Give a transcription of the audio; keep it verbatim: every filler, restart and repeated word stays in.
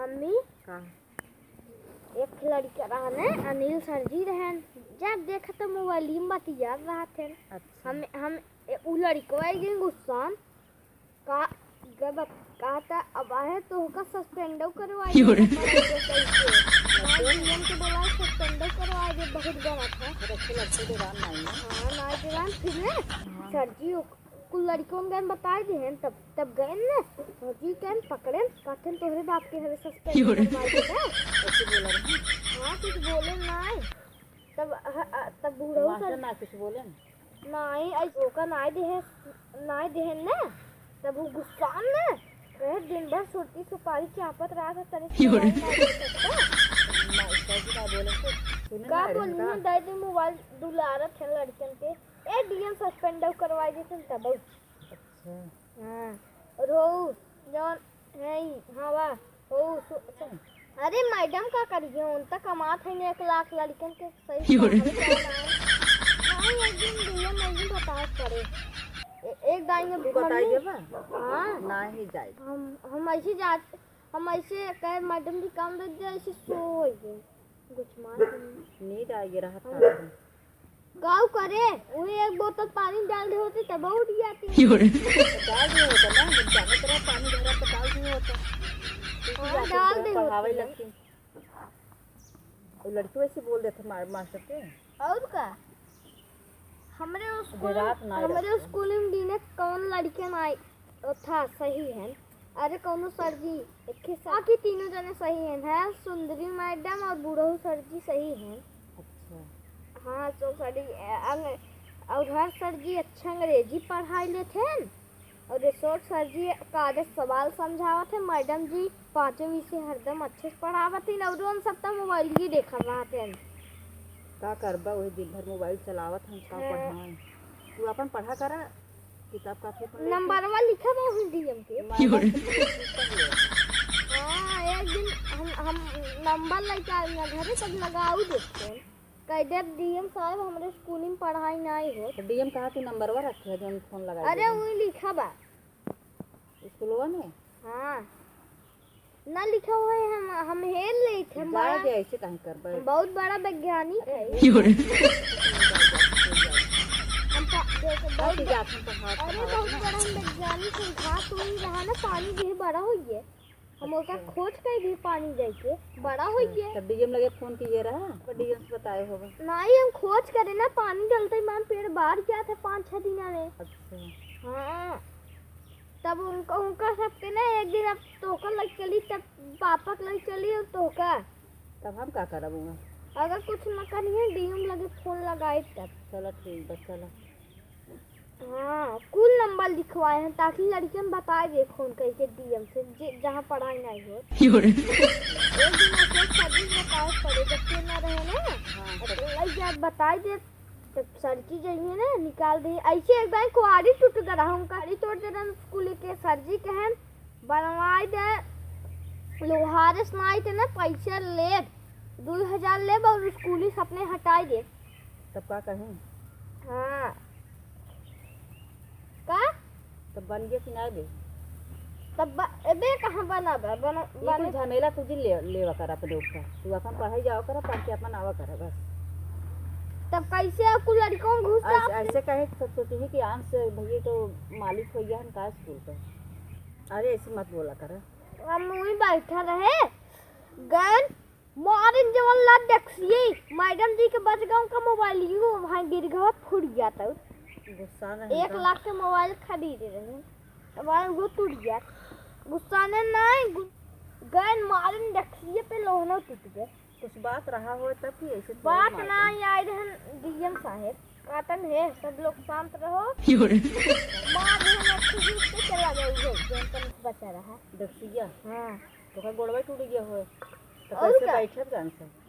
मम्मी, का? एक लड़का रहने, अनिल सर जी रहन, जब देखा तो मोबाइल में बतियात रहत हन। अच्छा। हम, हम, ए, उ लड़कवा एक दिन गुस्सा में का, गलत कहा था, अब आए तो होगा सस्पेंडो करवाए। क्यों रे? पढ़ाई को सही से। ना डीएम के बोला सस्पेंडो करवाए, बहुत गलत है। अरे अच्छे लड़के के राम नहीं है। हाँ, ना के राम फिर ना। हाँ। सर जी, कुल लड़कियों के बताए दे हैं, तब, तब गए ना, सर जी के पकड़े, कहते हैं, "तोहरे बाप के हवे सस्पेंड क्यों रे? करवाए दे।" ऐसे बोला रहे। हाँ, कुछ बोले ना है। तब, ह-, अ, तब बूढ़ो मास्टर सर ना कुछ बोले ना। नाई, ऐसे ओका नाई देहे, नाई देहे ना, तब वो गुस्सा में कहे, "दिन भर सुरती सुपारी चापत रहा था, तनी क्यों रे? सुनाई ना दे सकता?" मास्टर जी का बोले तो सुने का ना रहे बोलू ना। ना, दाई दे मोबाइल दुलारत है लड़कन के। ए, डीएम सस्पेंड करवाई देते तब। अच्छा। हाँ, और हो, जौन है, हाँ, वाह, हो, सु-, सु-, अरे, मैडम का करिए, उन तक कमात है ना एक लाख लड़कन के सही क्यों रे? पढ़ाई करना है। नहीं, एक दिन डीएम नहीं बताए पड़े। ए-, एक दाई ने तू बताई मम्मी, देबा? हाँ। नहीं जाए। हम, हम ऐसे जात, हम ऐसे कहे, "मैडम जी काम दे दे", ऐसे सो गए। कुछ मार के नहीं। नींद आ गया रहत हाँ। था। गाँव करे, वही एक बोतल पानी डाल दे होते तब उठ जाती। क्यों रे? तो डाल दिए होता ना, जब जाने तरह पानी भरा तो डाल दिए होता। तू भी हाँ, जाती डाल तो दे पढ़ावे होती है। लगती। वो लड़की वैसे बोल देते मा-, मास्टर के। और का? हमरे स्कूल, डेरात ना हमरे रहते। स्कूल में दिने कौन लड़के ना आए, ओ था, सही है। अरे कौनो सर जी, एक ही सर, बाकी तीनों जने सही हैं, हैं सुंदरी मैडम और बूढ़ऊ सर जी सही हैं। अच्छा। हाँ, तो सर जी, अ, अंग-, और हर सर जी अच्छा अंग्रेजी पढ़ाई लेते हैं और रिसोर्ट सर जी कायदे सवाल समझावत हैं। मैडम जी पाँचों विषय हरदम अच्छे से पढ़ावत हैं और उन सब तो मोबाइल ही देखत रहते हैं। का करबा, वही दिन भर मोबाइल चलावत हैं, का हाँ। पढ़ाएं? तू अपन पढ़ा करा। किताब कॉपी पर लेके नंबरवा लिखा बा उस डीएम के। माइनस के बीस कर ले। हाँ, एक दिन हम, हम नंबर लेके आएंगे घरे, तब लगाऊ देखते हैं। कह दे, "डीएम साहब, हमरे स्कूल में पढ़ाई नहीं हो।" तो डीएम कहा कि नंबरवा रखे है, जौन फोन लगाई अरे, देबे। वही लिखा बा। स्कूलवा में? हाँ। ना लिखा हुआ है, हम, हम हेर लेत है, हम जाए बड़ा, दे, ऐसे काहे करबे? हम बहुत बड़ा वैज्ञानिक है। अरे, क्यों रे? हम पा-, देखो, बहुत हट जा, हम पढ़ावत, अरे, पढ़ावत बहुत ना। बड़ा हम वैज्ञानिक है, घास उड़ी रहा ना, पानी भी बड़ा हो गया। हम ओकर अच्छा। खोज कर भी पानी जाके, बड़ा हो अच्छा। गया। तब डीएम लगे फोन किए रहा, पर डीएम से बताए होगा। नहीं, हम खोज करे ना, पानी डलते ही मान पेड़ बाढ़ गया था पाँच छह दिना में। अच्छा। हाँ। तब उनका, उनका सबके ना एक दिन अब तोहका लग चली, तब पापा के लग चली और तोहका। तब हम का करब उहाँ? अगर कुछ न करिए, डीएम लगे फोन लगाई तब। चलो ठीक बा, चलो। हाँ, कुल नंबर लिखवाए हैं ताकि लड़कियन बताए दे फोन करके डीएम से, जे, जहाँ पढ़ाई नहीं हो। क्यों रे? एक दिन अशोक सर जी बताए पड़े, जब के ना रहे ना, हाँ, तो लग जाए बताए दे। तब सर जी जइहे ना, निकाल दे। ऐसे एक बार कुआरी टूट गया रहा, हम कुआरी तोड़ दे रहन स्कूल के। सर जी कहन, "बनवाई दे, लोहारे से नाई ते ना पैसे लेब, दो हजार लेब और स्कूली से अपने हटाई देब।" तब का कहें? हाँ। का? तब बन गया कि ना बे? तब ब-, एबे कहाँ बनाबे? बन-, ये कुल बने झमेला तुझे ले, लेवा कर अपने ऊपर। तू अपन पढ़ाई जावा कर, पढ़ के अपन आवा कर बस। तब कैसे आपको लड़कों घुस ऐसे, जाते? ऐसे कहे तो सोची कि आन से भैया तो मालिक हो गया हम का स्कूल का। अरे ऐसे मत बोला कर। हम वहीं बैठा रहे, गन मारिन जवन ला देखिए, मैडम जी के बच गए उनका मोबाइल, यू वहाँ गिर गया, फूट गया था। गुस्सा नहीं एक था। लाख के मोबाइल खरीदे रहे, मोबाइल वो टूट गया। गुस्सा ने नहीं, गु-, गन मारिन देखिए पे लोहनो टूट गए। कुछ बात रहा हो तब कि ऐसे थोड़ी बात मार ना दे। आए रहन डीएम साहेब, काटन है, सब लोग शांत रहो। क्यों रे? मार देहन अच्छे से चला गया वो, जौन तनिक बचा रहा। देखिया। हाँ। तोका गोड़वा टूट गया होए, तो और कैसे का? बैठब जान से?